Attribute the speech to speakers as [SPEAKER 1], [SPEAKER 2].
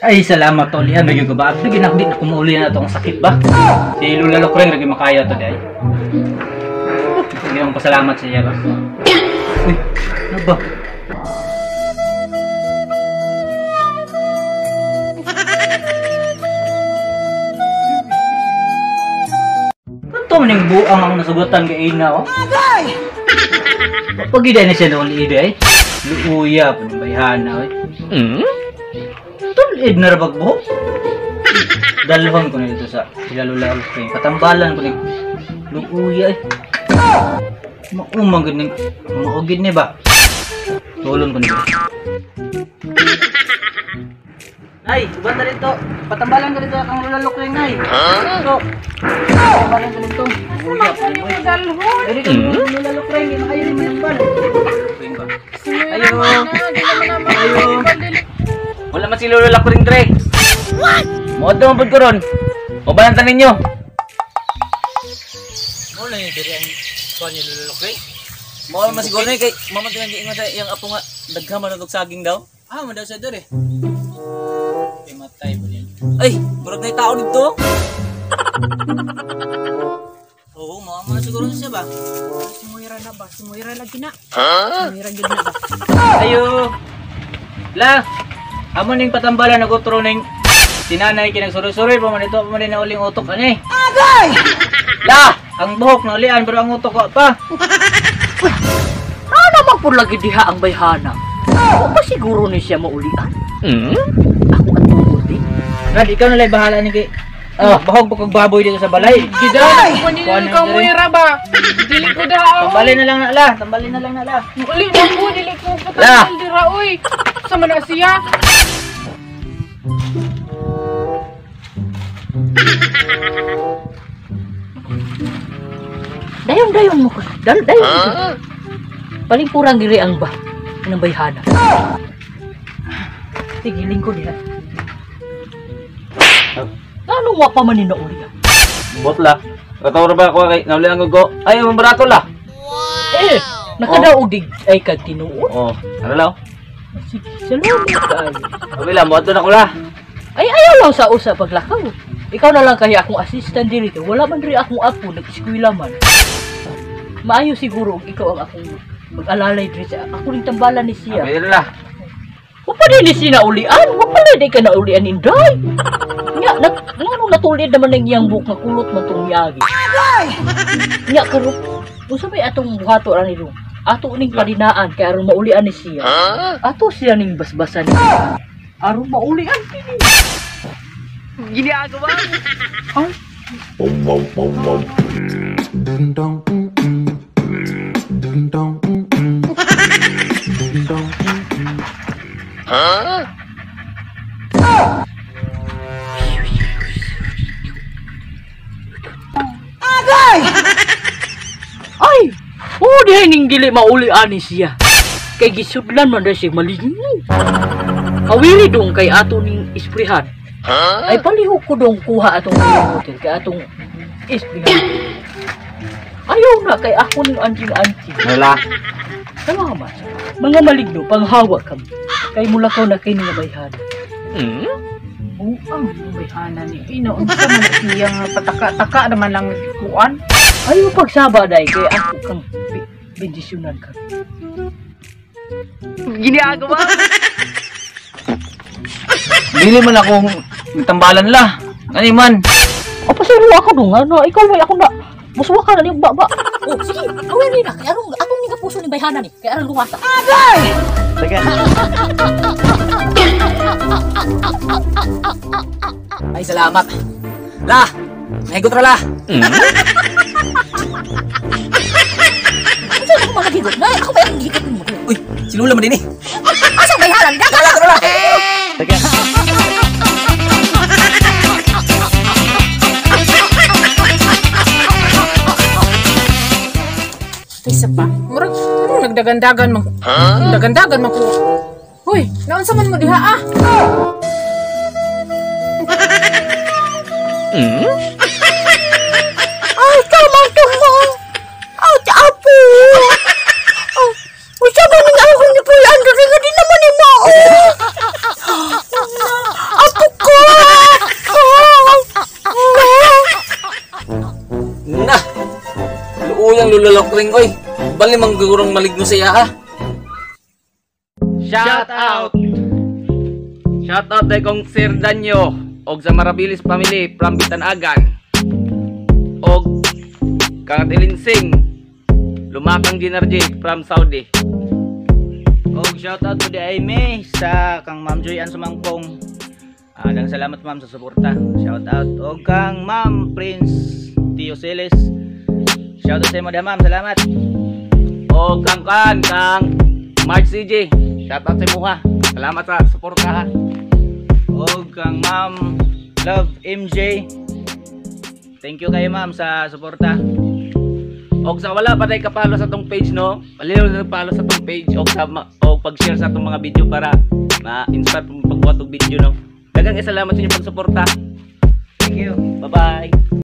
[SPEAKER 1] Ay, salamat to. Lian, nagyo ka ba? Lagi na, di na kumuuli na itong sakit ba? Si Lola Lokreng, lagi makaya to, day. Hindi akong pasalamat sa iya ba? Uy, ano ba? Kanto man yung buang ang nasugutan kay Ina, oh? Agay! Pagiday na siya noon, Ida, eh. Luuya, panimbayhana, eh. Hmm? Tulid na rabag buhok. Dalhon ko na dito sa sila Lola Lokreng. Patambalan ko ni luuya eh. Maumang gid ni maugid ni ba? Tulon ko nito. Nay, uban na dito. Patambalan ko dito ang Lola Lokreng, nay. Huh? Patambalan ko dito. Luuya po ni
[SPEAKER 2] dalhon.
[SPEAKER 1] Dili ko Lola Lokreng, di makayo ni manambal.
[SPEAKER 2] Ayo. Ayo.
[SPEAKER 3] Wala man si Lola Lokreng dre.
[SPEAKER 2] What?
[SPEAKER 3] Moadto man pud ko ron. Uban ta ninyo.
[SPEAKER 1] Mo lang diri ang kuan ni Lola Lokreng.
[SPEAKER 3] Mao man siguro ni kay mama tinang giingon sa iyang apo nga daghan man og saging daw.
[SPEAKER 1] Ah, man daw sa dere. Kay matay ba niya.
[SPEAKER 3] Ay, murag na tao didto.
[SPEAKER 1] Oo, mao man siguro siya ba?
[SPEAKER 2] Si Moira na ba? Si Moira lagi na. Si Moira gyud na ba?
[SPEAKER 1] Ayo. La. Amo ning patambalan nagutro ning sinanay kinagsuroy-suroy pa man ito pa man na uling utok ani.
[SPEAKER 2] Agay!
[SPEAKER 1] La, ang buhok na ulian pero ang utok wa pa.
[SPEAKER 4] Ano naman po lagi diha ang bayhana? Wa pa siguro ni siya maulian.
[SPEAKER 3] Hmm?
[SPEAKER 4] Ako at tuod eh.
[SPEAKER 1] Brad, ikaw na lang bahala ni kay. Oh, bahog pa kag baboy dito sa balay.
[SPEAKER 2] Gidaan ko ni ka Moira ba? Dili ko dao.
[SPEAKER 1] Tambalin na lang na la, tambalin na lang na la.
[SPEAKER 2] Uli na ko dili ko patambal dira oy. Sa man na siya?
[SPEAKER 4] Dayon-dayon mo ko. Dayon. Palingkurang diri ang ba ng bayhana. Sige, lingkod diha. Ano wa pa man ni naulian?
[SPEAKER 3] Bot la. Katawra ba ako kay naulian ko? Ay, ang barato la.
[SPEAKER 4] Wow. Eh, nakadaog dig ay kag tinuod.
[SPEAKER 3] Oh, ano law?
[SPEAKER 4] Sige, salamat kaayo.
[SPEAKER 3] Abi la, moadto na ko la.
[SPEAKER 4] Ay, ayaw lang sa usa paglakaw. Ikaw na lang kaya akong assistant diri kay wala man diri akong apo, nag-eskwela man. Maayo siguro og ikaw ang akong mag-alalay diri sa ako ning tambalan ni siya.
[SPEAKER 3] Abi la.
[SPEAKER 4] Wa pa din siya naulian, wa pa din ka naulian inday. Nya, ngano natulid naman ang iyang buhok nga kulot man tong miagi. Nya karon, unsa may atong buhato ra ni dong? Ato ning palinaan kay aron maulian ni siya. Ato siya ning basbasan. Aron maulian kini.
[SPEAKER 3] Ginagawa mo.
[SPEAKER 2] Ay.
[SPEAKER 5] Dun dong dun dong dun dong.
[SPEAKER 3] Huh?
[SPEAKER 2] Agay!
[SPEAKER 4] Ay! Oh, dihay ning dili maulian ni siya. Kay gisudlan man dahil siya maligno. Awili dong kay ato ning isprihan.
[SPEAKER 3] Huh?
[SPEAKER 4] Ay palihog ko dong kuha atong hotel kay atong isprihan. Ayaw na kay ako ning anjing-anjing.
[SPEAKER 3] Wala.
[SPEAKER 4] Salamat. Mga maligno, panghawa kami. Kay mulakaw na kay nga bayhana.
[SPEAKER 3] Hmm?
[SPEAKER 2] Oo, ang bayhana ni Ina. Unsa man siya nga pataka-taka naman lang kuan.
[SPEAKER 4] Ayaw pagsaba day kay ako kang bendisyonan ka.
[SPEAKER 3] Ginagawa. Dili man akong tambalan la. Ani man.
[SPEAKER 4] O pasero ako dong ano, ikaw may ako na. Musuwa ka na niyong baba. Oh, sige, awin ni na kay arong atong ni kapuso ni bayhana ni kay arong luwasa.
[SPEAKER 2] Agay!
[SPEAKER 3] Sige. Ay, salamat. La, nahigot ra la.
[SPEAKER 4] Unsa ako makahigot na? Ako ba ang gihigot mo?
[SPEAKER 3] Uy, si Lola man din eh.
[SPEAKER 4] Asa bayhana ni?
[SPEAKER 3] Dala la. Sige.
[SPEAKER 2] Isa pa. Murag, nagdagandagan man.
[SPEAKER 3] Huh?
[SPEAKER 2] Dagandagan man ko. Hoy, naunsa man mo diha ah?
[SPEAKER 3] Hmm?
[SPEAKER 4] Ay, kamang mo. Aw, apo. Oh, unsa ba ning ako ni Puy Andrew nga di naman ni mao. Apo,
[SPEAKER 3] Luuyang lulalokring oy. Bali mang gurong maligno siya ha.
[SPEAKER 1] Shout out!
[SPEAKER 3] Shout out kay kong Sir Danyo og sa Marabilis family from Bitanagan. Og kang Ate Linsing Lumakang Ginarji from Saudi.
[SPEAKER 1] Og shout out to the Aimee sa kang Ma'am Joy Ann Sumangpong. Ah, daghang salamat, ma'am, sa suporta. Shout out og kang Ma'am Prince Tio Celes. Shout out sa imo diha, ma'am. Salamat.
[SPEAKER 3] Og kang kan kang Mark CJ. Shout out sa imo ha. Salamat sa suporta ha.
[SPEAKER 1] Og kang Ma'am Love MJ. Thank you kayo, ma'am, sa suporta.
[SPEAKER 3] Og sa wala pa tay ka-follow sa atong page no, palihog na follow sa atong page og sa og pag-share sa atong mga video para ma-inspire pong pagbuhat og video no. Daghang salamat sa inyong pagsuporta.
[SPEAKER 1] Thank you.
[SPEAKER 3] Bye-bye.